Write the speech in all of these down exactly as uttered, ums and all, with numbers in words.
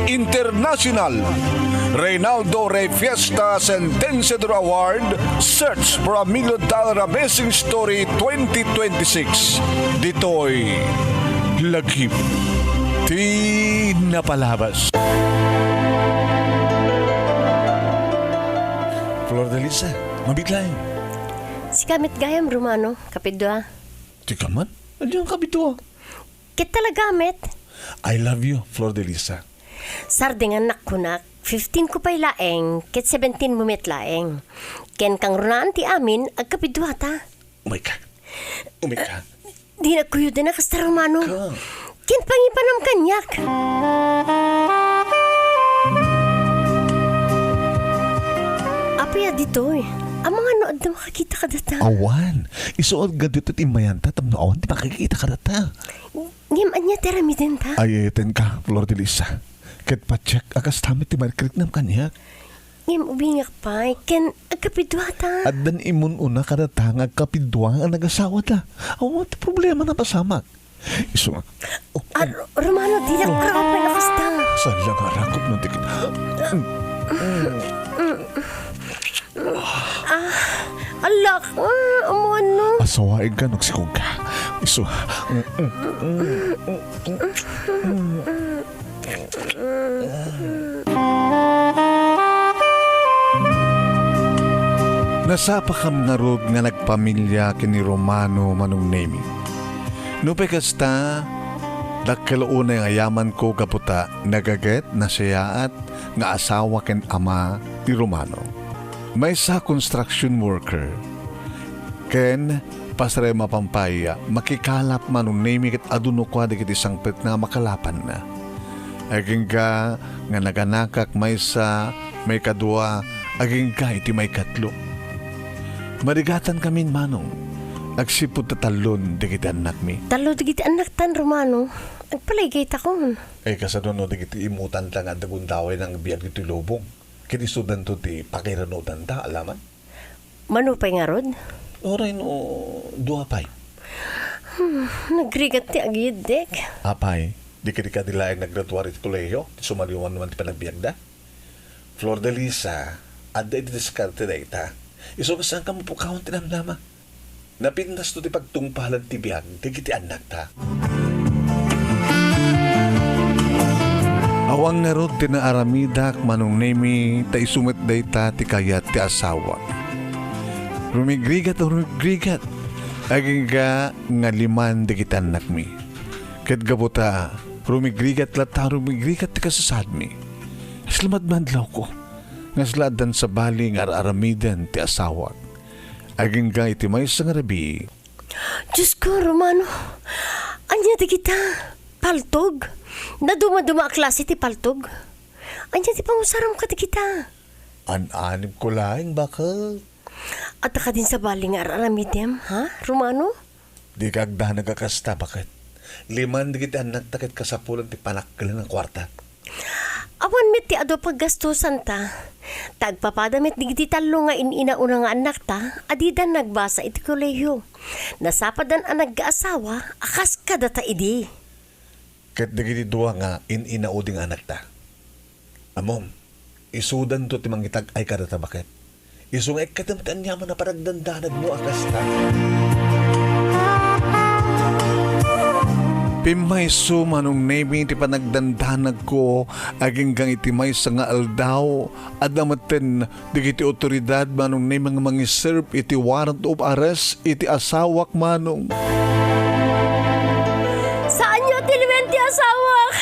International Reynaldo Rey Fiesta Sentenciador Award, Search for a Million Dollar Amazing Story twenty twenty-six. Ditoy lagip ti napalabas. Flor de Lisa, mabiit laeng. Sika met gayam, Romano, kapidua. Ti kaman? Adi ang kapidua? Ket talaga met. I love you, Flor de Lisa. Sardingannak kunak, fifteen ko pay laeng, ket seventeen mo met laeng. Ken kangrunaan ti amin, agkapiduata. Umay ka. Umay ka. Dinak kuyuden a kasta, Romano. Ka. Ken pangipanam kaniak. Apay a ditoy? Amangan no adda makakita kadata. Awan. Isu a gaduet ti immayanta tapno awan ti makakita kadata. Ngem ania ti aramidenta? Ay, ayatenka, Flor de Lisa. Ket patiek a kasta met ti mariknam kaniak. Ngem ubingak pay, ken agkapiduata. Addan immun-una kadata nga agkapidua nga nagasawada. Awan ti problema na pasamak. Isu nga. Oh, ah, Romano, dinak raw pay a kasta. Saan lang arakop no di kita? Ah, alak. Ah, amo ano? Asawaig ka, nagsikog ka. Isu. Nasapakam ngarud nga nagpamilia ken ni Romano, Manong Nemi. Nupay kasta, dakkel unay nga ayamanko gapu ta nagaget, nasayaat nga asawa ken ama ni Romano. Maysa construction worker. Ken, pasarem a pampaya, makikalap, Manong Nemi, ket adu no kua dagiti sangpetna a makalapanna. Agingga nga naganakak maysa, maikadua, agingga iti maikatlo. Marigatan kamin, Manong, agsipud ta tallon dagiti annakmi. Tallo dagiti annaktan, Romano. Agpalaygaytakon. Ay, kasano no dagiti immutanta nga adda gundaway nga agbiag ditoy lubong? Ket isudanto ti pakiranudanta, alaman? Mano pay ngarud? Uray no dua pay. Hmm, nagrigat ti agiddek. Apay, di kadi laeng naggraduar iti kolehiyo, ti sumaliwan man ti panagbiagda? Flor de Lisa, adda iti diskarte dayta. Isu nga saanka mapukawan ti namnama. Napintasto ti pagtungpalan ti biag dagiti annakta. Awan ngarud ti naaramidak, Manong Nemi, ta isu met dayta ti kayat ti asawak. Rumigrigat a rumigrigat, agingga nga liman dagiti annakmi. Ket gapu ta rumigrigat latta, rumigrigat ti kasasaadmi. Kasla madmadlawko, nga kasla addan sabali nga ar-aramiden ti asawak. Agingga iti maysa nga rabii. Diosko, Romano, ania dagita? Paltog? Nadumaduma a klase ti paltog? Ania ti pangusaram kadagita? An-anibko laeng, baket. Adda kadin sabali nga ar-aramidem, ha, Romano? Dika agdanag a kasta, baket. Liman dagiti annakta ket kasapulan ti panakkel nga kuarta. Awan met ti adu a paggastosanta. Ta agpapada met dagiti tallo nga in-ina una nga annakta a didan nagbasa iti kolehiyo. Nasapadan a nagkaasawa a kas kadata idi. Ket dagiti dua nga in-ina udi nga annakta. Ammom, isudanto ti mangitag-ay kadata, baket. Isu nga ikkatem ti aniaman a panagdandanagmo a kasta. Pimmayso, Manong Nemi, ti panagdandanagko agingga iti maysa nga aldaw, adda metten dagiti awtoridad, Manong Nemi, nga mangiserb iti warrant of arrest iti asawak, Manong. Saanyo a tiliwen ti asawak?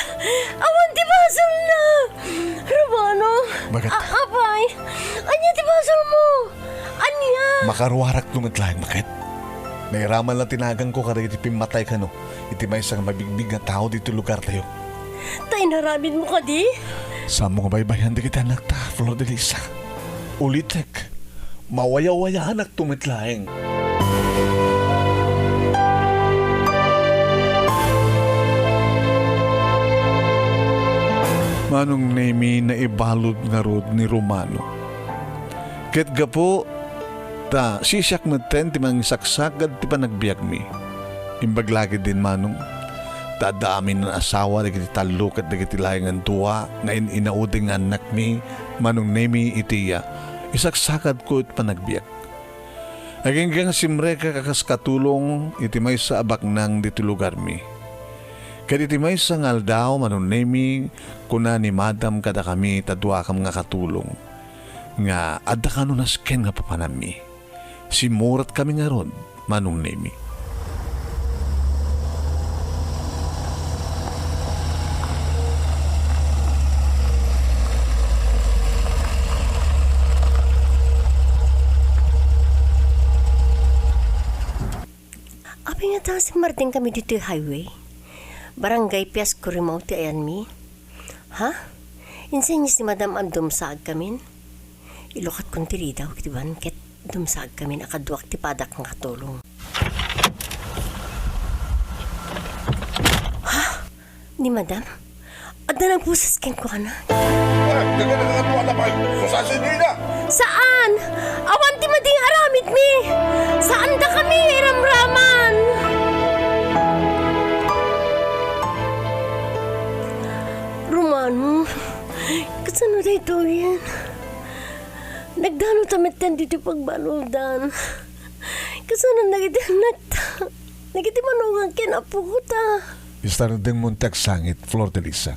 Awan ti basolna! Romano! Baket. A-, apay! Ania ti basolmo? Ania? Makaruarak no met laeng, baket. Nairaman la ti naganko kadagiti pimmatay kano iti maysa nga mabigbig nga tao ditoy lugartayo. Ta inaramidmo kadi? Saanmo nga baybay-an dagiti annakta, Flor de Lisa. Ulitek, mawayawayaanak to met laeng. Manong Nemi, naibalud ngarud ni Romano. Ket gapu ta siak metten ti mangisaksakit ti panagbiagmi. Imbag la ketdin, Manong, Ta adda amin nga asawa dagiti tallo ket dagiti laeng nga dua nga in-inaudi nga annakmi, Manong Nemi, iti, ah, isaksakadko iti panagbiag. Agingga nga simrekak a kas katulong iti maysa a baknang ditoy lugarmi. Ket iti maysa nga aldaw, Manong Nemi, kuna ni Madam kadakami ta duakam nga katulong nga adda kano nasken nga papanammi. Simmuretkami ngarud, Manong Nemi. Apay ngata nga simmardengkami ditoy highway? Barangay Piasco Rimao ti ayanmi? Ha? Insenyo si Madam a dumsaagkamin? Ilukatkon ti ridaw iti ban ket dumsaagkamin a kaduak ti padak nga katulong. Ha? Ni Madam? Adda nagbuses kenkuana? Eh, daga na nga tuwa na pay. Susasin niyo na. Saan? Awan ti madi nga aramidmi. Saandakami iramraman. Romano, kasano daytoyen? Nagdanota metten ditoy pagbaludan. Kasano dagiti annakta? Dagiti manugang ken apokota? Isardengmon ti agsangit, Flor de Lisa.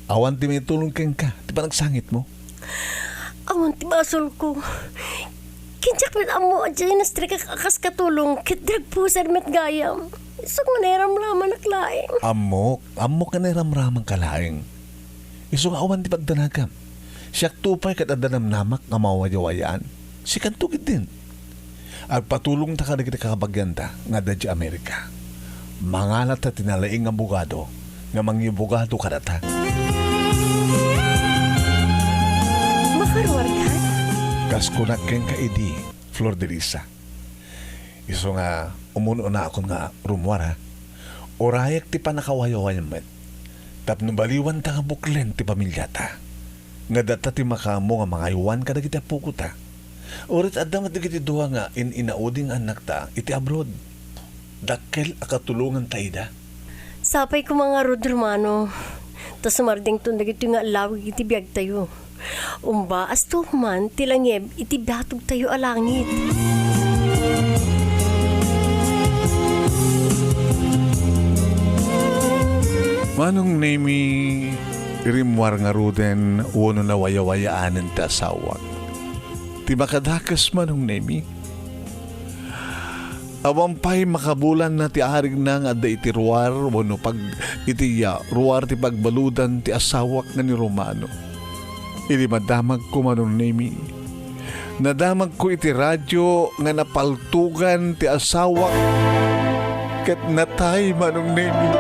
Awan ti maitulong kenka ti panagsangitmo. Awan ti basolko. Ken diak met ammo a diay nastrekak a kas katulong ket drug pusher met gayam. Isu nga nairamramanak laeng. Ammok, ammok nga nairamramanka laeng. Isu nga awan ti pagdanagam. Siakto pay ket adda namnamak nga mawayawayaan. Sikanto ketdin. Agpatulongta kadagiti kakabagianta nga adda idiay Amerika. Mangalata ti nalaing nga abogado nga mangibugado kadata. Makaruarka? Kas kunak kenka idi, Flor de Lisa. Isu nga umun-unakon nga rummuar, a. Urayek ti pannakawayawayam met. Tapno baliwanta nga buklen ti pamiliata. Nga data ti makaammo nga mangaywan kadagiti apokota. Uray adda met dagiti dua nga in-inaudi nga annakta iti abroad. Dakkel a katulonganta ida. Sapay koma ngarud, Romano, ta sumardengton dagitoy nga allawig iti biagtayo. Umbaas to man ti langib iti batogtayo a langit. Manong Nemi, rimmuar ngaruden wenno nawayawayaanen ti asawak. Ti makadakes, Manong Nemi. Awan pay makabulanna ti arigna nga adda iti ruar wenno pag-, iti, ah, ruar ti pagbaludan ti asawak nga ni Romano. Idi madamagko, Manong Nemi, nadamagko iti radio nga napaltugan ti asawak ket natay, Manong Nemi.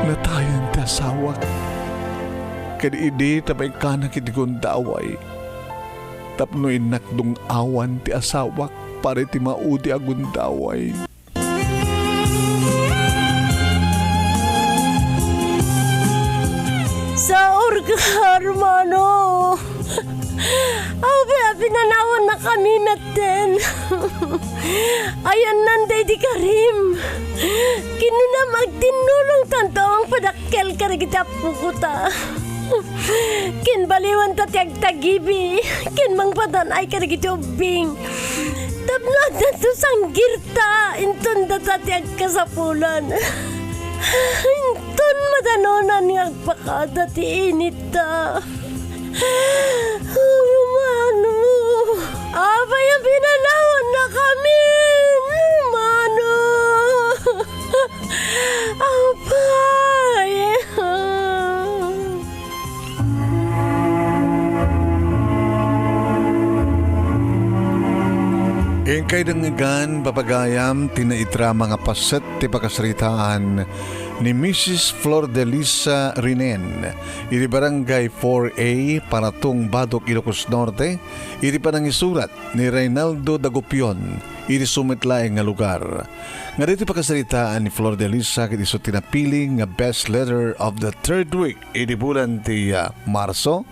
Natayan ti asawak. Ket idi ta maikkanak iti gundaway, tapno innak dung-awan ti asawak para iti maudi a gundaway. Saurka, Romano. Apay a pinanawannakami metten? Ayannan daydi Karim. Kinunam agtinnulongtanto a mangpadakkel kadagiti appokota. Ken baliwanta ti agtagibi ken mangpadan-ay kadagiti ubbing. Tapno addanto sanggirta, inton data ti agkasapulan. Inton madanonan nga agpakada ti initta. Romano, apay a pinanawannakami, Romano? Apay! Inkay dengngegan, papagayam, ti naitrama nga paset ti pakasaritaan ni Missus Flor de Lisa Rinen, iti Barangay four A, Paratong, Badoc, Ilocos Norte, iti panangisurat ni Reynaldo Dagupion, iti sumet laeng nga lugar. Nga ditoy pakasaritaan ni Flor de Lisa ket isu ti napili nga best letter of the third week iti bulan ti, ah, Marso,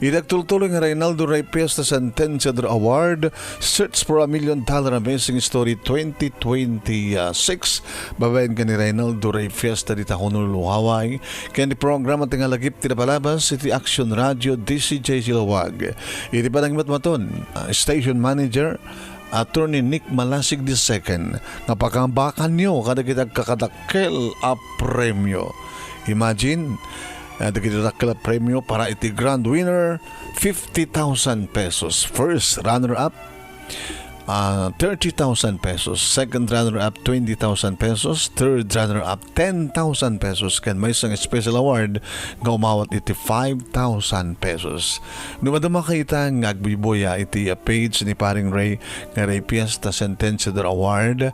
iti agtultuloy nga Reynaldo Rey Fiesta Sentenciador Award, Search for a Million Dollar Amazing Story twenty twenty-six, babaen ken ni Reynaldo Rey Fiesta dita Honolulu, Hawaii, ken ti programa ti Ngalagip ti Napalabas iti Action Radio D C J Silawag. Iti panangmatmaton, ah, station manager, Attorney Nick Malasig the second, nga pakaambakanyo kadagiti agkakadakkel a premio. Imagine, ah, dagiti dakkel a premio para iti grand winner, fifty thousand pesos. First runner-up, ah, thirty thousand pesos. Second runner-up, twenty thousand pesos. Third runner-up, ten thousand pesos. Ken maysa nga special award nga umawat iti five thousand pesos. No madama kayo ita nga agbuybuya iti, ah, page ni Paring Ray nga Ray Fiesta Sentenciador Award,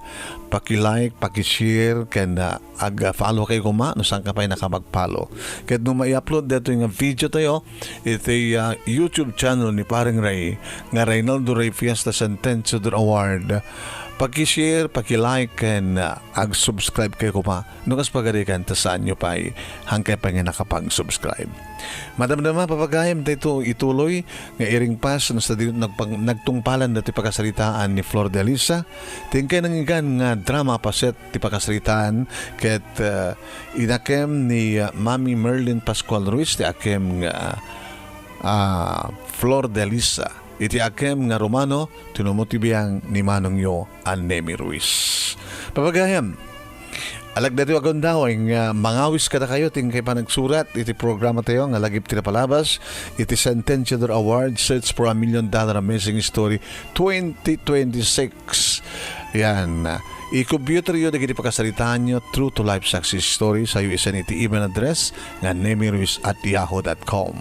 paki-like, paki-share, ken, ah, ag-follow kayo koma no saan ka pay nakapag-follow. Ket no mai-upload daytoy nga video tayo iti, ah, YouTube channel ni Paring Ray nga Reynaldo Ray Fiesta Sentenciador Award, paki-share, paki-like, ken, ah, ag-subscribe kayo koma. No kas pagarikan, ta saanyo pay, haankayo pay nga nakapag-subscribe. Madamdama, papagayam, daytoy ituloy nga iring pass no sadino nagpang-, nagtungpalan daytoy pakasaritaan ni Flor de Lisa. Ti inkay nangyigan nga drama paset ti pakasaritaan ket, ah, inakem ni, ah, Mami Merlin Pascual Ruiz ti akem nga, ah, Flor de Lisa. Iti akem nga Romano, tinummo ti biang ni manongyo a Nemi Ruiz. Papagayam, alagdaytoy a gundaway nga mangawis kadakayo ti inkay panagsurat iti programa tayo nga Lagip ti Napalabas iti Sentenciador Award, Search for a Million Dollar Amazing Story twenty twenty-six. Yan. I-computeryo dagiti pakasaritaanyo, true to life success story, sayo isend iti email address nga nemiruiz at yahoo dot com.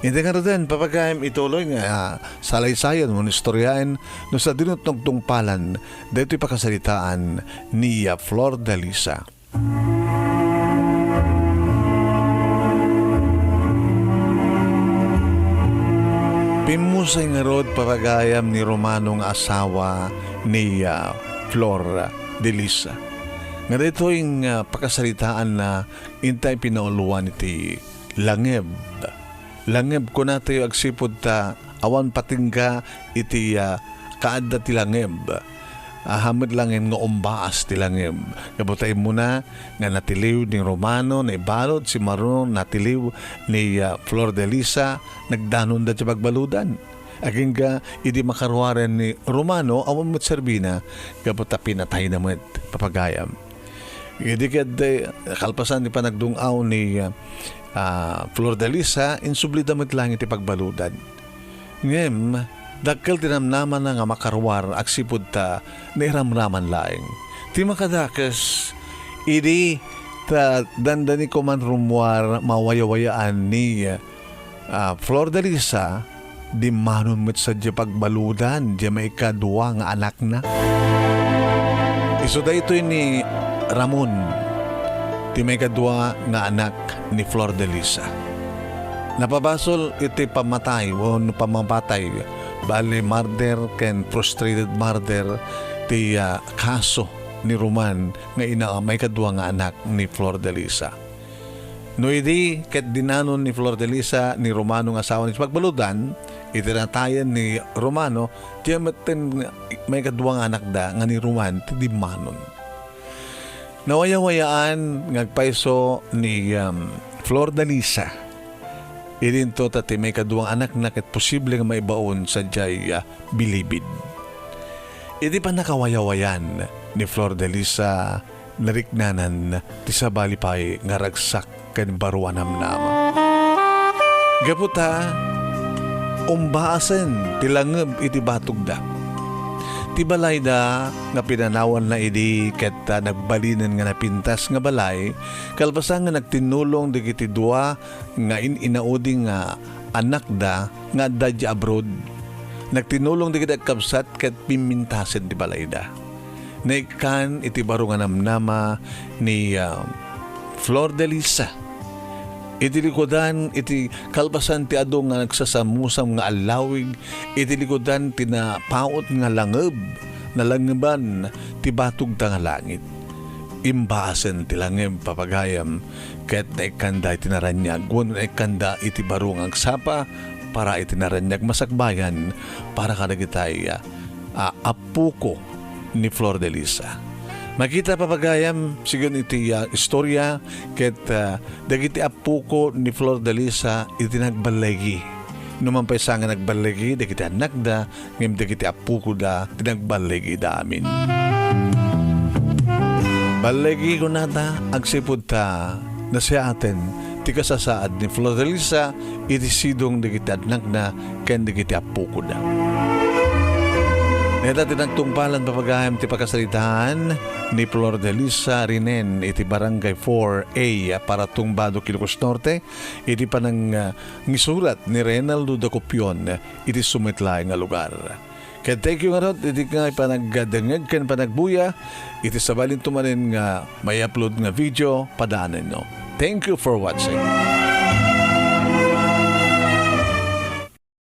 Iti ngaruden, papagayam ituloy nga, ah, salaysayan wenno istoryaen no sadino nagtungpalan daytoy pakasaritaan ni, ah, Flor de Lisa. Pimmusay ngarud, papagayam, ni Romano nga asawa ni, ah, Flor de Lisa. Nga daytoy nga pakasaritaanna intay pinauluan iti langeb. Langeb, kunatayo agsipud ta awan patingga iti, ah, kaadda ti langeb. Ahamed laeng nga umbaas ti langeb. Gapu ta immuna nga natiliw ni Romano, naibalud, simaro, natiliw ni, ah, Flor de Lisa, nagdanonda ti pagbaludan. Agingga idi makaruaren ni Romano, awan met serbina, gapu ta pinatayna met, papagayam. Idi ket, eh, kalpasan ti panagdung-aw ni, ah, Flor de Lisa, insublida met laeng iti pagbaludan. Ngem, dakkel ti namnamana nga makaruar agsipud ta nairamraman laeng. Ti makadakes, idi ta dandani koman rummuar mawayawayaan ni, ah, Flor de Lisa, dimmanon met sadiay pagbaludan diay maikadua nga anakna. Isu daytoy ni Ramon, ti maikadua nga anak ni Flor de Lisa. Napabasol iti pammatay wenno pammapatay, bali murder ken frustrated murder ti, ah, kaso ni Roman nga ina-, maikadua nga anak ni Flor de Lisa. No idi ket dinanon ni Flor de Lisa ni Romano nga asawa ni pagbaludan, iti natayen ni Romano, diay metten maikadua nga anakda nga ni Roman ti dimmanon. Nawayawayaan nga agpayso ni, um, Flor de Lisa. Idinto ta ti maikadua nga anakna ket posible nga maibaon sadiay, ah, bilibid. Iti pannakawayawayan ni Flor de Lisa, nariknanan ti sabali pay nga ragsak ken baro a namnama. Gapu ta umbaasen ti langeb iti batogda. Ti balayda nga pinanawanna idi ket, ah, nagbalinen nga napintas nga balay, kalpasan nga nagtinnulong dagiti dua nga in-inaudi nga anakda nga adda idiay abroad. Nagtinnulong dagiti agkabsat ket pimmintasen ti balayda. Naikkan iti baro nga namnama ni, ah, Flor de Lisa. Iti likudan, iti kalpasan ti adu nga nagsasamusam nga allawig, iti likudan ti napaut nga langeb, nalangeban ti batogda nga langit. Imbaasen ti langeb, papagayam, ket naikkanda iti naraniag, wenno naikkanda iti baro nga agsapa para iti naraniag masakbayan para kadagitay, ah, a appuko ni Flor de Lisa. Makita, papagayam, sigun iti, ah, istorya, ket, ah, dagiti appuko ni Flor de Lisa iti nagballigi. Numan pay sa nga nagballigi dagiti annakda, ngem dagiti appukoda ti nagballigida amin. Balligi, kunata, agsipud ta nasiaten ti kasasaad ni Flor de Lisa iti sidong dagiti annakna ken dagiti appukoda. Neta ti nagtungpalan, papagayam, ti pakasaritaan ni Flor de Lisa Rinen iti Barangay four A, Paratung, Badoc, Ilocos Norte, iti panang, ah, ngisurat ni Reynaldo Dacupion iti sumet laeng nga lugar. Ket thank you ngarud iti nga panagdengngeg ken panagbuya iti sabalinto manen nga may-upload nga video padaanenyo. Thank you for watching.